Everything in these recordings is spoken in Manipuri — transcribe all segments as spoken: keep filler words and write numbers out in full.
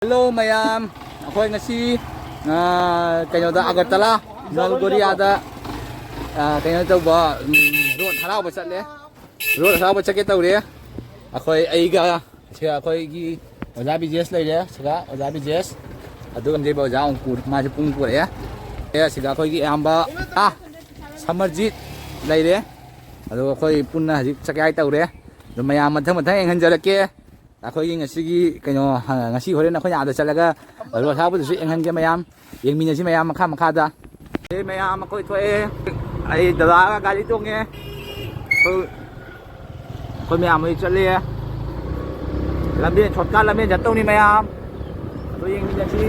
Hello ꯃꯌꯥꯝ, ꯑꯩꯈꯣꯏ ꯉꯁꯤ, ꯑ, ꯀꯩꯅꯣꯗ, ꯑꯒꯔꯇꯂꯥ ꯅꯜꯒꯣꯔꯤꯌꯥꯗ, ꯑ, ꯀꯩꯅꯣ ꯇꯧꯕ, ꯎꯝ, ꯔꯣꯠ ꯍꯔꯥꯎꯕ ꯆꯠꯂꯦ꯫ ꯔꯣꯠ ꯍꯔꯥꯎꯕ ꯆꯠꯀꯦ ꯇꯧꯔꯦ꯫ ꯑꯩꯈꯣꯏ, ꯑꯩꯒ, ꯁꯤꯒ ꯑꯩꯈꯣꯏꯒꯤ ꯑꯣꯖꯥ ꯕꯤꯖꯦꯁ ꯂꯩꯔꯦ, ꯁꯤꯒ ꯑꯣꯖꯥ ꯕꯤꯖꯦꯁ, ꯑꯗꯨꯒ ꯂꯩꯕ ꯑꯣꯖꯥ ꯑꯪꯀꯨꯔ, ꯃꯥꯁꯦ ꯄꯨꯡ ꯄꯨꯔꯛꯑꯦ꯫ ꯑꯦ, ꯁꯤꯒ ꯑꯩꯈꯣꯏꯒꯤ ꯑꯌꯥꯝꯕ, ꯑꯥ, ꯁꯃꯔꯖꯤꯠ ꯂꯩꯔꯦ꯫ ꯑꯗꯨꯒ ꯑꯩꯈꯣꯏ ꯄꯨꯟꯅ ꯍꯧꯖꯤꯛ ꯆꯠꯀꯦ ꯍꯥꯏ ꯇꯧꯔꯦ꯫ ꯑꯗꯣ ꯃꯌꯥꯝ ꯃꯊꯪ ꯃꯊꯪ ꯌꯦꯡꯍꯟꯖꯔꯛꯀꯦ꯫ ꯑꯩꯈꯣꯏꯒꯤ ꯉꯁꯤꯒꯤ ꯀꯩꯅꯣ, ꯍ-, ꯉꯁꯤ ꯍꯣꯔꯦꯟ ꯑꯩꯈꯣꯏꯅ ꯑꯥꯗ ꯆꯠꯂꯒ ꯔꯣꯠ ꯍꯔꯥꯎꯕꯗꯨꯁꯨ ꯌꯦꯡꯍꯟꯒꯦ ꯃꯌꯥꯝ꯫ ꯌꯦꯡꯃꯤꯟꯅꯁꯤ ꯃꯌꯥꯝ ꯃꯈꯥ ꯃꯈꯥꯗ꯫ ꯑꯦ ꯃꯌꯥꯝ, ꯑꯩꯈꯣꯏ ꯊꯣꯛꯑꯦ꯫ ꯑꯩ ꯗꯗꯥꯒ ꯒꯥꯔꯤ ꯇꯣꯡꯉꯦ꯫ ꯑꯩꯈꯣꯏ, ꯑꯩꯈꯣꯏ ꯃꯌꯥꯝ ꯍꯧꯖꯤꯛ ꯆꯠꯂꯦ꯫ ꯂꯝꯕꯦꯟ, ꯁꯣꯔꯠꯀꯠ ꯂꯝꯕꯦꯟ ꯆꯠꯇꯧꯅꯤ ꯃꯌꯥꯝ꯫ ꯑꯗꯨ ꯌꯦꯡꯃꯤꯟꯅꯁꯤ꯫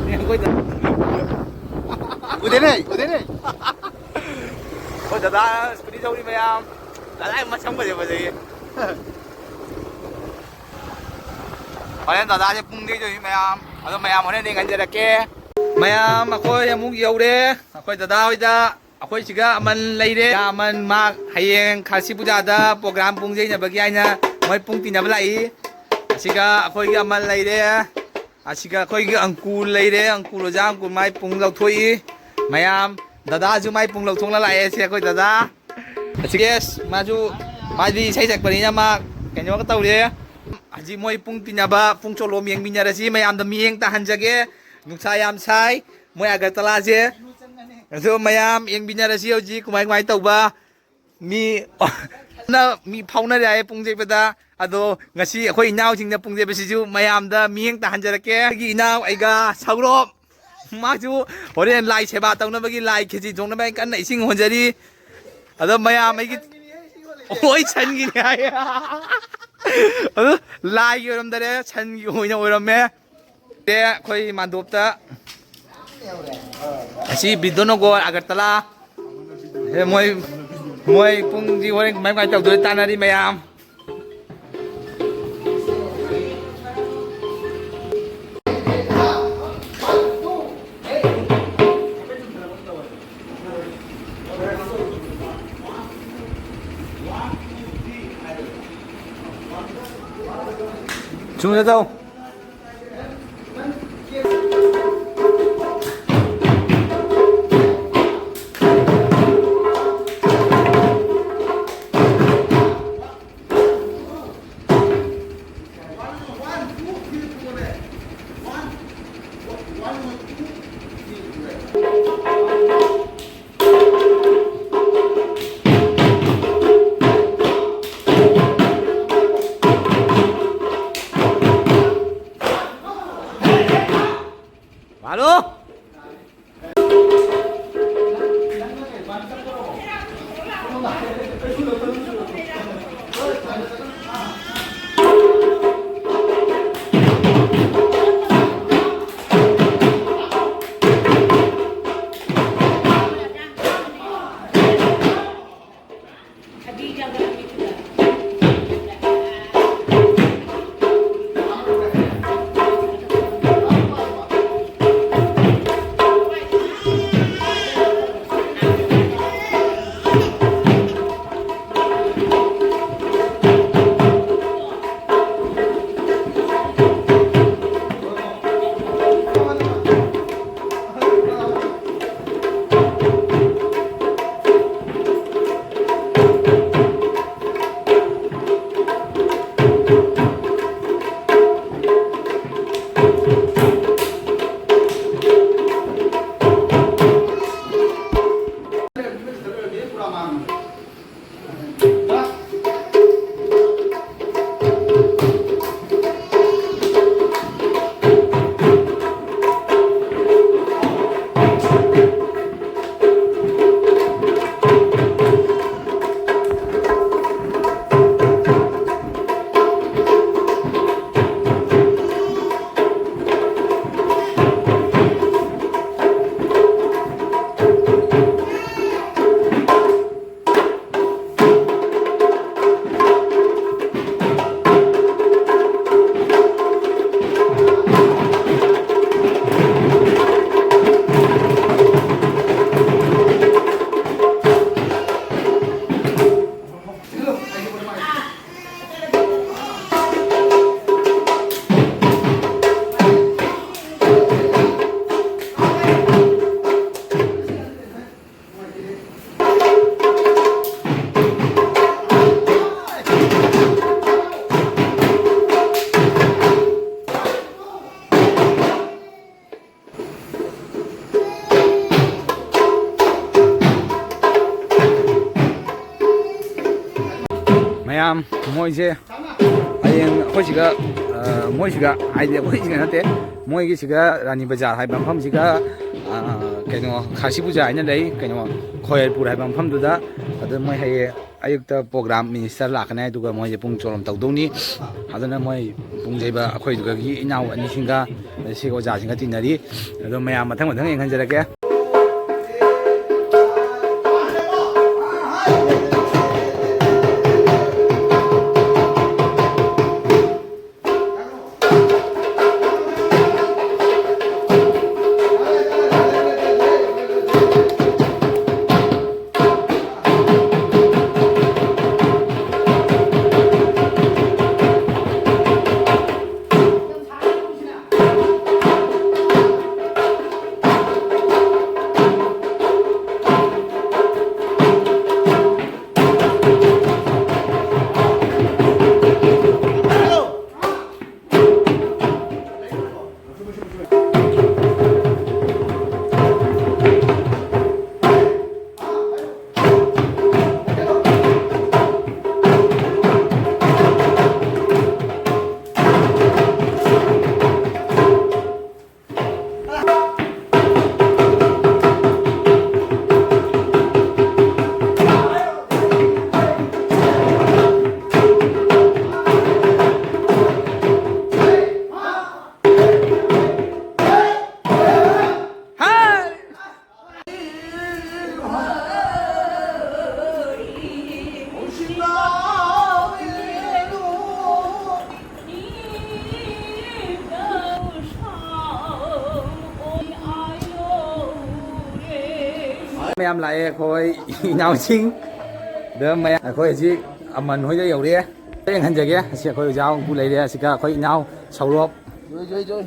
ꯑꯦ, ꯑꯩꯈꯣꯏ ꯗ-, ꯎꯗꯦꯅꯦ, ꯎꯗꯦꯅꯦ꯫ ꯑꯩꯈꯣꯏ ꯗꯗꯥ ꯁ꯭ꯀꯨꯇꯤ ꯊꯧꯔꯤ ꯃꯌꯥꯝ꯫ ꯗꯗꯥ ꯃꯁꯝ ꯐꯖ ꯐꯖꯩꯌꯦ꯫ ꯍꯣꯔꯦꯟ ꯗꯗꯥꯁꯦ ꯄꯨꯡꯗꯩꯗꯣꯏꯅꯤ ꯃꯌꯥꯝ꯫ ꯑꯗꯣ ꯃꯌꯥꯝ ꯍꯣꯔꯦꯟ ꯌꯦꯡꯍꯟꯖꯔꯛꯀꯦ꯫ ꯃꯌꯥꯝ ꯑꯩꯈꯣꯏ ꯑꯃꯨꯛ ꯌꯧꯔꯦ꯫ ꯑꯩꯈꯣꯏ ꯗꯗꯥ ꯍꯣꯏꯗ꯫ ꯑꯩꯈꯣꯏ ꯁꯤꯒ ꯑꯃꯟ ꯂꯩꯔꯦ꯫ ꯑꯃꯟ ꯃꯥ ꯍꯌꯦꯡ ꯈꯥꯁꯤ ꯄꯨꯖꯥꯗ ꯄ꯭ꯔꯣꯒ꯭ꯔꯥꯝ ꯄꯨꯡ ꯌꯩꯅꯕꯒꯤ ꯍꯥꯏꯅ ꯃꯣꯏ ꯄꯨꯡ ꯇꯤꯟꯅꯕ ꯂꯥꯛꯏ꯫ ꯑꯁꯤꯒ ꯑꯩꯈꯣꯏꯒꯤ ꯑꯃꯟ ꯂꯩꯔꯦ꯫ ꯑꯁꯤꯒ ꯑꯩꯈꯣꯏꯒꯤ ꯑꯪꯀꯨꯔ ꯂꯩꯔꯦ꯫ ꯑꯪꯀꯨꯔ ꯑꯣꯖꯥ ꯑꯪꯀꯨꯔ ꯃꯥꯏ ꯄꯨꯡ ꯂꯧꯊꯣꯛꯏ꯫ ꯃꯌꯥꯝ ꯗꯗꯥꯁꯨ ꯃꯥꯏ ꯄꯨꯡ ꯂꯧꯊꯣꯛꯅ ꯂꯥꯛꯑꯦ꯫ ꯁꯤ ꯑꯩꯈꯣꯏ ꯗꯗꯥ꯫ ꯑꯁꯤꯒ ꯃꯥꯁꯨ, ꯃꯥꯗꯤ ꯏꯁꯩ ꯁꯛꯄꯅꯤꯅ ꯃꯥ ꯀꯩꯅꯣꯒ ꯇꯧꯔꯦ꯫ ꯍꯧꯖꯤꯛ ꯃꯣꯏ ꯄꯨꯡ ꯇꯤꯟꯅꯕ, ꯄꯨꯡ ꯆꯣꯂꯣꯝ ꯌꯦꯡꯃꯤꯟꯅꯔꯁꯤ꯫ ꯃꯌꯥꯝꯗ ꯃꯤꯠꯌꯦꯡ ꯇꯥꯍꯟꯖꯒꯦ꯫ ꯅꯨꯡꯁꯥ ꯌꯥꯝ ꯁꯥꯏ ꯃꯣꯏ ꯑꯒꯔꯇꯂꯥꯁꯦ꯫ ꯑꯗꯣ ꯃꯌꯥꯝ ꯌꯦꯡꯃꯤꯟꯅꯔꯁꯤ ꯍꯧꯖꯤꯛ ꯀꯃꯥꯏ ꯀꯃꯥꯏ ꯇꯧꯕ꯫ ꯃꯤ ꯅ ꯃꯤ ꯐꯥꯎꯅꯔꯦ ꯍꯥꯏꯌꯦ ꯄꯨꯡ ꯆꯦꯞꯄꯗ꯫ ꯑꯗꯣ ꯉꯁꯤ ꯑꯩꯈꯣꯏ ꯏꯅꯥꯎꯁꯤꯡꯅ ꯄꯨꯡ ꯆꯦꯞꯄꯁꯤꯁꯨ ꯃꯌꯥꯝꯗ ꯃꯤꯠꯌꯦꯡ ꯇꯥꯍꯟꯖꯔꯛꯀꯦ꯫ ꯑꯩꯒꯤ ꯏꯅꯥꯎ ꯑꯩꯒ ꯁꯧꯔꯣꯞ, ꯃꯥꯁꯨ ꯍꯣꯔꯦꯟ ꯂꯥꯏ ꯁꯦꯕꯥ ꯇꯧꯅꯕꯒꯤ ꯂꯥꯏ ꯈꯦꯆꯤ ꯊꯣꯡꯅꯕ ꯀꯟꯅ ꯏꯁꯤꯡ ꯍꯣꯟꯖꯔꯤ꯫ ꯑꯗꯣ ꯃꯌꯥꯝ ꯑꯩꯒꯤ, ꯍꯣꯏ, ꯁꯟꯒꯤꯅꯤ ꯍꯥꯏꯌꯦ꯫ ꯑꯗꯨ ꯂꯥꯏꯒꯤ ꯑꯣꯏꯔꯝꯗꯔꯦ, ꯁꯟꯒꯤ ꯑꯣꯏꯅ ꯑꯣꯏꯔꯝꯃꯦ꯫ ꯑꯦ, ꯑꯩꯈꯣꯏ ꯃꯥꯟꯗꯣꯞꯇ ꯑꯁꯤ ꯕꯤꯗ꯭ꯌꯅꯒꯔ, ꯑꯒꯔꯇꯂꯥ꯫ ꯑꯦ, ꯃꯣꯏ, ꯃꯣꯏ ꯄꯨꯡꯁꯤ ꯍꯣꯔꯦꯟ ꯀꯃꯥꯏ ꯀꯃꯥꯏ ꯇꯧꯗꯣꯏ ꯇꯥꯟꯅꯔꯤ ꯃꯌꯥꯝ꯫ ꯁꯨꯝ ꯆꯠꯂꯣ꯫ ꯃꯣꯏꯁꯦ ꯍꯌꯦꯡ ꯑꯩꯈꯣꯏ ꯁꯤꯒ, ꯑ, ꯃꯣꯏ ꯁꯤꯒ ꯍꯥꯏꯗꯤ ꯑꯩꯈꯣꯏ ꯁꯤꯒ ꯅꯠꯇꯦ, ꯃꯣꯏꯒꯤ ꯁꯤꯒ ꯔꯥꯅꯤ ꯕꯖꯥꯔ ꯍꯥꯏꯕ ꯃꯐꯝꯁꯤꯒ, ꯑ, ꯀꯩꯅꯣ, ꯈꯥꯁꯤ ꯄꯨꯖꯥ ꯍꯥꯏꯅ ꯂꯩ, ꯀꯩꯅꯣ, ꯈꯣꯌꯔꯄꯨꯔ ꯍꯥꯏꯕ ꯃꯐꯝꯗꯨꯗ꯫ ꯑꯗꯨ ꯃꯣꯏ ꯍꯌꯦꯡ ꯑꯌꯨꯛꯇ ꯄ꯭ꯔꯣꯒ꯭ꯔꯥꯝ ꯃꯤꯅꯤꯁꯇꯔ ꯂꯥꯛꯀꯅꯤ, ꯑꯗꯨꯒ ꯃꯣꯏꯁꯦ ꯄꯨꯡ ꯆꯣꯂꯣꯝ ꯇꯧꯗꯧꯅꯤ꯫ ꯑꯗꯨꯅ ꯃꯣꯏ ꯄꯨꯡ ꯌꯩꯕ ꯑꯩꯈꯣꯏꯗꯨꯒꯤ ꯏꯅꯥꯎ ꯑꯅꯤꯁꯤꯡꯒ, ꯑꯗꯩ ꯁꯤꯒꯤ ꯑꯣꯖꯥꯁꯤꯡꯒ ꯇꯤꯟꯅꯔꯤ꯫ ꯑꯗꯣ ꯃꯌꯥꯝ ꯃꯊꯪ ꯃꯊꯪ ꯌꯦꯡꯍꯟꯖꯔꯛꯀꯦ꯫ ꯃꯌꯥꯝ ꯂꯥꯛꯑꯦ ꯑꯩꯈꯣꯏ ꯏꯅꯥꯎꯁꯤꯡ꯫ ꯑꯗ ꯃꯌꯥꯝ ꯑꯩꯈꯣꯏ ꯍꯧꯖꯤꯛ ꯑꯃꯟ ꯍꯣꯏꯗ ꯌꯧꯔꯦ꯫ ꯌꯦꯡꯍꯟꯖꯒꯦ꯫ ꯑꯁꯤ ꯑꯩꯈꯣꯏ ꯑꯣꯖꯥ ꯑꯃꯨꯛꯄꯨ ꯂꯩꯔꯦ꯫ ꯑꯁꯤꯒ ꯑꯩꯈꯣꯏ ꯏꯅꯥꯎ ꯁꯧꯔꯣꯞ꯫ ꯖꯣꯏ, ꯖꯣꯏ, ꯖꯣꯏ꯫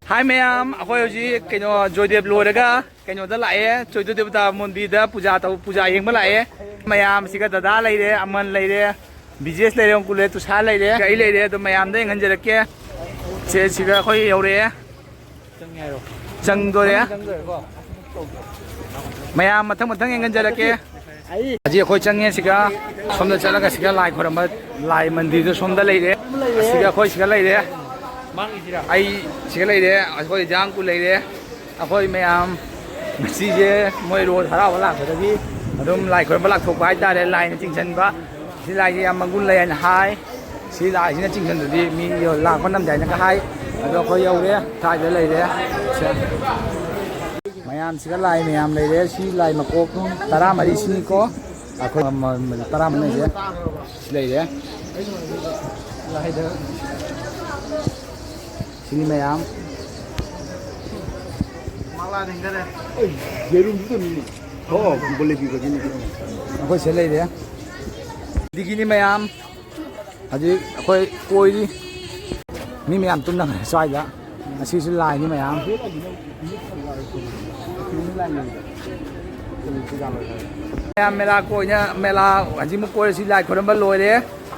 ꯍꯥꯏ ꯃꯌꯥꯝ, ꯑꯩꯈꯣꯏ ꯍꯧꯖꯤꯛ ꯀꯩꯅꯣ ꯖꯣꯏꯗꯦꯕ ꯂꯣꯏꯔꯒ ꯀꯩꯅꯣꯗ ꯂꯥꯛꯑꯦ, ꯆꯣꯏꯗꯨ ꯗꯦꯕꯇꯥ ꯃꯟꯗꯤꯔꯗ ꯄꯨꯖꯥ ꯇꯧ, ꯄꯨꯖꯥ ꯌꯦꯡꯕ ꯂꯥꯛꯑꯦ꯫ ꯃꯌꯥꯝ ꯁꯤꯒ ꯗꯗꯥ ꯂꯩꯔꯦ, ꯑꯃꯟ ꯂꯩꯔꯦ, ꯕꯤꯖꯦꯁ ꯂꯩꯔꯦ, ꯑꯪꯀꯨꯔ ꯂꯩꯔꯦ, ꯇꯨꯁꯥꯔ ꯂꯩꯔꯦ, ꯑꯩ ꯂꯩꯔꯦ꯫ ꯑꯗꯣ ꯃꯌꯥꯝꯗ ꯌꯦꯡꯍꯟꯖꯔꯛꯀꯦ꯫ ꯁꯦ, ꯁꯤꯒ ꯑꯩꯈꯣꯏ ꯌꯧꯔꯛꯑꯦ꯫ ꯆꯪꯉꯦ ꯍꯥꯏꯔꯣ? ꯆꯪꯗꯣꯔꯦ꯫ ꯆꯪꯗꯣꯔꯦꯀꯣ? ꯃꯌꯥꯝ ꯃꯊꯪ ꯃꯊꯪ ꯌꯦꯡꯍꯟꯖꯔꯛꯀꯦ꯫ ꯑꯩ ꯍꯧꯖꯤꯛ ꯑꯩꯈꯣꯏ ꯆꯪꯉꯦ ꯁꯤꯒ, ꯁꯣꯝꯗ ꯆꯠꯂꯒ ꯁꯤꯒ ꯂꯥꯏ ꯈꯣꯏꯔꯝꯕ, ꯂꯥꯏ ꯃꯟꯗꯤꯔꯗꯣ ꯁꯣꯝꯗ ꯂꯩꯔꯦ꯫ ꯁꯤꯒ ꯑꯩꯈꯣꯏ ꯁꯤꯒ ꯂꯩꯔꯦ꯫ ꯑꯩ ꯁꯤꯒ ꯂꯩꯔꯦ, ꯑꯩꯈꯣꯏ ꯖꯥꯡꯀꯨ ꯂꯩꯔꯦ꯫ ꯑꯩꯈꯣꯏ ꯃꯌꯥꯝ ꯉꯁꯤꯁꯦ ꯃꯣꯏ ꯔꯣꯜ ꯍꯔꯥꯎꯕ ꯂꯥꯛꯄꯗꯒꯤ ꯑꯗꯨꯝ ꯂꯥꯏ ꯈꯣꯏꯔꯝꯕ ꯂꯥꯛꯊꯣꯛꯄ ꯍꯥꯏꯇꯥꯔꯦ, ꯂꯥꯏꯅ ꯆꯤꯡꯁꯤꯟꯕ꯫ ꯁꯤ ꯂꯥꯏꯁꯦ ꯌꯥꯝ ꯃꯒꯨꯟ ꯂꯩ ꯍꯥꯏꯅ ꯍꯥꯏ꯫ ꯁꯤ ꯂꯥꯏꯁꯤꯅ ꯆꯤꯡꯁꯤꯟꯗꯗꯤ ꯃꯤ ꯂꯥꯛꯄ ꯉꯝꯗꯦ ꯍꯥꯏꯅꯒ ꯍꯥꯏ꯫ ꯑꯗꯣ ꯑꯩꯈꯣꯏ ꯌꯧꯔꯦ, ꯁ꯭ꯋꯥꯏꯗ ꯂꯩꯔꯦ꯫ ꯁꯦ꯫ ꯃꯌꯥꯝꯁꯤꯒ ꯂꯥꯏ ꯃꯌꯥꯝ ꯂꯩꯔꯦ꯫ ꯁꯤ ꯂꯥꯏ ꯃꯀꯣꯛꯇꯣ ꯇꯔꯥꯃꯔꯤ ꯁꯤꯅꯤꯀꯣ꯫ ꯑꯩꯈꯣꯏ ꯃ-, ꯃ-, ꯇꯔꯥꯃꯔꯤꯁꯦ ꯁꯤ ꯂꯩꯔꯦ꯫ ꯁꯤꯅꯤ ꯃꯌꯥꯝ꯫ ꯌꯦꯔꯨꯝꯗꯨꯗ ꯃꯤꯅꯤ꯫ ꯑꯣ, ꯕꯣꯂꯦꯕꯤꯒꯗꯤꯅꯤ꯫ ꯑꯩꯈꯣꯏ ꯁꯤꯗ ꯂꯩꯔꯦ꯫ ꯑꯗꯒꯤꯅꯤ ꯃꯌꯥꯝ꯫ ꯍꯧꯖꯤꯛ ꯑꯩꯈꯣꯏ ꯀꯣꯏꯔꯤ꯫ ꯃꯤ ꯃꯌꯥꯝ ꯇꯨꯝꯅꯈ꯭ꯔꯦ ꯁ꯭ꯋꯥꯏꯗ꯫ ꯑꯁꯤꯁꯨ ꯂꯥꯏꯅꯤ ꯃꯌꯥꯝ꯫ ꯃꯌꯥꯝ ꯃꯦꯂꯥ ꯀꯣꯏꯅ, ꯃꯦꯂꯥ ꯍꯧꯖꯤꯛꯃꯨꯛ ꯀꯣꯏꯔꯁꯤ, ꯂꯥꯏ ꯈꯣꯏꯔꯝꯕ ꯂꯣꯏꯔꯦ꯫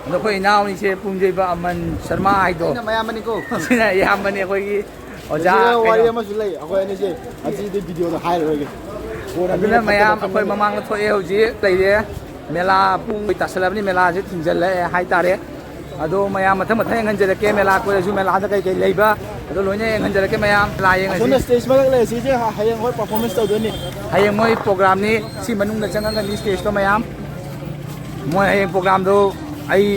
ꯑꯗꯣ ꯑꯩꯈꯣꯏ ꯏꯅꯥꯎꯅꯤꯁꯦ ꯄꯨꯡꯖꯩꯕ ꯑꯃꯟ ꯁꯔꯃꯥ ꯍꯥꯏꯗꯣ꯫ ꯑꯩꯅ ꯃꯌꯥꯝꯕꯅꯤꯀꯣ꯫ ꯁꯤꯅ ꯏꯌꯥꯝꯕꯅꯤ ꯑꯩꯈꯣꯏꯒꯤ ꯑꯣꯖꯥ ꯁꯤꯗ ꯋꯥꯔꯤ ꯀꯩꯅꯣ꯫ ꯑꯃꯁꯨ ꯂꯩ꯫ ꯑꯩꯈꯣꯏ ꯑꯅꯤꯁꯦ ꯑꯁꯤꯗꯤ ꯚꯤꯗꯤꯑꯣꯗ ꯍꯥꯏꯔꯔꯣꯏꯒꯦ꯫ ꯀꯣꯟꯅ ꯑꯗꯨꯅ ꯃꯤꯅ ꯃꯌꯥꯝ ꯐꯠꯇꯕ ꯑꯩꯈꯣꯏ ꯈꯟꯒꯅꯤ꯫ ꯃꯃꯥꯡꯗ ꯊꯣꯛꯑꯦ, ꯍꯧꯖꯤꯛ ꯂꯩꯔꯦ꯫ ꯃꯦꯂꯥ ꯄꯨꯡ ꯇꯥꯁꯜꯂꯕꯅꯤ, ꯃꯦꯂꯥꯁꯦ ꯊꯤꯡꯖꯤꯜꯂꯛꯑꯦ ꯍꯥꯏꯇꯥꯔꯦ꯫ ꯑꯗꯣ ꯃꯌꯥꯝ ꯃꯊꯪ ꯃꯊꯪ ꯌꯦꯡꯍꯟꯖꯔꯛꯀꯦ, ꯃꯦꯂꯥ ꯀꯣꯏꯔꯁꯨ ꯃꯦꯂꯥꯗ ꯀꯩ ꯀꯩ ꯂꯩꯕ ꯑꯗꯣ ꯂꯣꯏꯅ ꯌꯦꯡꯍꯟꯖꯔꯛꯀꯦ ꯃꯌꯥꯝ꯫ ꯃꯦꯂꯥ ꯌꯦꯡꯉꯁꯤ꯫ ꯑꯁꯣꯝꯗ ꯁ꯭ꯇꯦꯖ ꯃꯊꯛ ꯂꯩ, ꯁꯤꯁꯦ ꯍ-, ꯍꯌꯦꯡ ꯍꯣꯏ ꯄꯔꯐꯣꯔꯃꯦꯟꯁ ꯇꯧꯗꯣꯏꯅꯤ꯫ ꯍꯌꯦꯡ ꯃꯣꯏ ꯄ꯭ꯔꯣꯒ꯭ꯔꯥꯝꯅꯤ, ꯁꯤ ꯃꯅꯨꯡꯗ ꯆꯪꯉꯒꯅꯤ ꯁ꯭ꯇꯦꯖꯇꯣ ꯃꯌꯥꯝ꯫ ꯃꯣꯏ ꯍꯌꯦꯡ ꯄ꯭ꯔꯣꯒ꯭ꯔꯥꯝꯗꯣ ꯑꯩ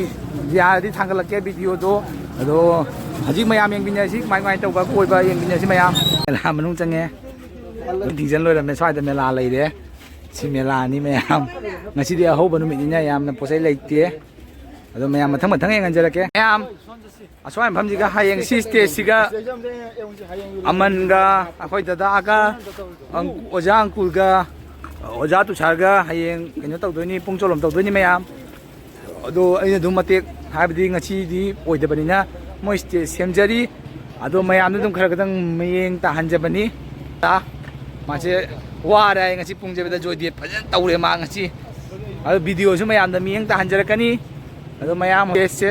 ꯌꯥꯔꯗꯤ ꯊꯥꯡꯒꯠꯂꯛꯀꯦ ꯚꯤꯗꯤꯑꯣꯗꯣ꯫ ꯑꯗꯣ ꯍꯧꯖꯤꯛ ꯃꯌꯥꯝ ꯌꯦꯡꯃꯤꯟꯅꯁꯤ ꯀꯃꯥꯏ ꯀꯃꯥꯏꯅ ꯇꯧꯕ, ꯀꯣꯏꯕ ꯌꯦꯡꯃꯤꯟꯅꯁꯤ ꯃꯌꯥꯝ꯫ ꯃꯦꯂꯥ ꯃꯅꯨꯡ ꯆꯪꯉꯦ꯫ ꯊꯤꯡꯖꯤꯟ ꯂꯣꯏꯔꯝꯃꯦ, ꯁ꯭ꯋꯥꯏꯗ ꯃꯦꯂꯥ ꯂꯩꯔꯦ꯫ ꯁꯤ ꯃꯦꯂꯥꯅꯤ ꯃꯌꯥꯝ꯫ ꯉꯁꯤꯗꯤ ꯑꯍꯧꯕ ꯅꯨꯃꯤꯠꯅꯤꯅ ꯌꯥꯝꯅ ꯄꯣꯠ ꯆꯩ ꯂꯩꯇꯦ꯫ ꯑꯗꯣ ꯃꯌꯥꯝ ꯃꯊꯪ ꯃꯊꯪ ꯌꯦꯡꯍꯟꯖꯔꯛꯀꯦ꯫ ꯃꯌꯥꯝ ꯑꯁ꯭ꯋꯥꯏ ꯃꯐꯝꯁꯤꯒ ꯍꯌꯦꯡ ꯁꯤ ꯁ꯭ꯇꯦꯖꯁꯤꯒ ꯑꯃꯟꯒ ꯑꯩꯈꯣꯏ ꯗꯗꯥꯒ ꯑꯪ-, ꯑꯣꯖꯥ ꯑꯪꯀꯨꯔꯒ ꯑꯣꯖꯥ ꯇꯨꯁꯥꯔꯒ ꯍꯌꯦꯡ ꯀꯩꯅꯣ ꯇꯧꯗꯣꯏꯅꯤ, ꯄꯨꯡ ꯆꯣꯂꯣꯝ ꯇꯧꯗꯣꯏꯅꯤ ꯃꯌꯥꯝ꯫ ꯑꯗꯣ ꯑꯩꯅ ꯑꯗꯨꯝ ꯃꯇꯦꯛ ꯍꯥꯏꯕꯗꯤ ꯉꯁꯤꯗꯤ ꯑꯣꯏꯗꯕꯅꯤꯅ ꯃꯣꯏ ꯁ꯭ꯇꯦꯖ ꯁꯦꯝꯖꯔꯤ꯫ ꯑꯗꯣ ꯃꯌꯥꯝꯗ ꯑꯗꯨꯝ ꯈꯔ ꯈꯤꯇꯪ ꯃꯤꯠꯌꯦꯡ ꯇꯥꯍꯟꯖꯕꯅꯤ꯫ ꯃꯥꯁꯦ ꯋꯥꯔꯦ ꯍꯥꯏ ꯉꯁꯤ ꯄꯨꯡꯁꯦ꯫ ꯕꯗ ꯖꯣꯏꯗꯦꯕ ꯐꯖꯅ ꯇꯧꯔꯦ ꯃꯥ ꯉꯁꯤ꯫ ꯑꯗꯣ ꯚꯤꯗꯤꯑꯣꯁꯨ ꯃꯌꯥꯝꯗ ꯃꯤꯠꯌꯦꯡ ꯇꯥꯍꯟꯖꯔꯛꯀꯅꯤ꯫ ꯑꯗꯣ ꯃꯌꯥꯝ ꯇꯦꯁꯁꯦ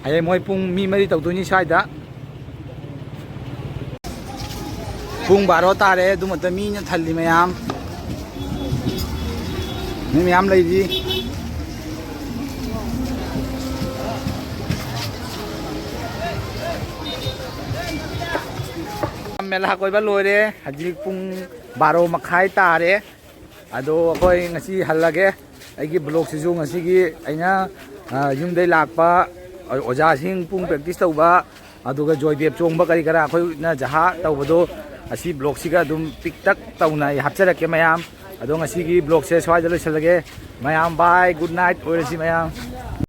ꯍꯌꯦꯡ ꯃꯣꯏ ꯄꯨꯡ ꯃꯤ ꯃꯔꯤ ꯇꯧꯗꯣꯏꯅꯤ ꯁ꯭ꯋꯥꯏꯗ꯫ ꯄꯨꯡ ꯕꯥꯔꯣ ꯇꯥꯔꯦ, ꯑꯗꯨꯃꯛꯇ ꯃꯤꯅ ꯊꯜꯂꯤ ꯃꯌꯥꯝ꯫ ꯃꯤ ꯃꯌꯥꯝ ꯂꯩꯔꯤ꯫ ꯃꯦꯂꯥ ꯀꯣꯏꯕ ꯂꯣꯏꯔꯦ꯫ ꯍꯧꯖꯤꯛ ꯄꯨꯡ ꯕꯥꯔꯣ ꯃꯈꯥꯏ ꯇꯥꯔꯦ꯫ ꯑꯗꯣ ꯑꯩꯈꯣꯏ ꯉꯁꯤ ꯍꯜꯂꯒꯦ꯫ ꯑꯩꯒꯤ ꯕ꯭ꯂꯣꯛꯁꯤꯁꯨ ꯉꯁꯤꯒꯤ ꯑꯩꯅ, ꯑ, ꯌꯨꯝꯗꯩ ꯂꯥꯛꯄ, ꯑ, ꯑꯣꯖꯥꯁꯤꯡ ꯄꯨꯡ ꯄ꯭ꯔꯦꯛꯇꯤꯁ ꯇꯧꯕ, ꯑꯗꯨꯒ ꯖꯣꯏꯗꯦꯕ ꯆꯣꯡꯕ ꯀꯔꯤ ꯀꯔꯥ ꯑꯩꯈꯣꯏꯅ ꯖꯍꯥ ꯇꯧꯕꯗꯣ ꯑꯁꯤ ꯕ꯭ꯂꯣꯛꯁꯤꯒ ꯑꯗꯨꯝ ꯄꯤꯛꯇꯛ ꯇꯧꯅ ꯑꯩ ꯍꯥꯞꯆꯔꯛꯀꯦ ꯃꯌꯥꯝ꯫ ꯑꯗꯣ ꯉꯁꯤꯒꯤ ꯕ꯭ꯂꯣꯛꯁꯦ ꯁ꯭ꯋꯥꯏꯗ ꯂꯣꯏꯁꯤꯜꯂꯒꯦ꯫ ꯃꯌꯥꯝ bye, good night ꯑꯣꯏꯔꯁꯤ ꯃꯌꯥꯝ꯫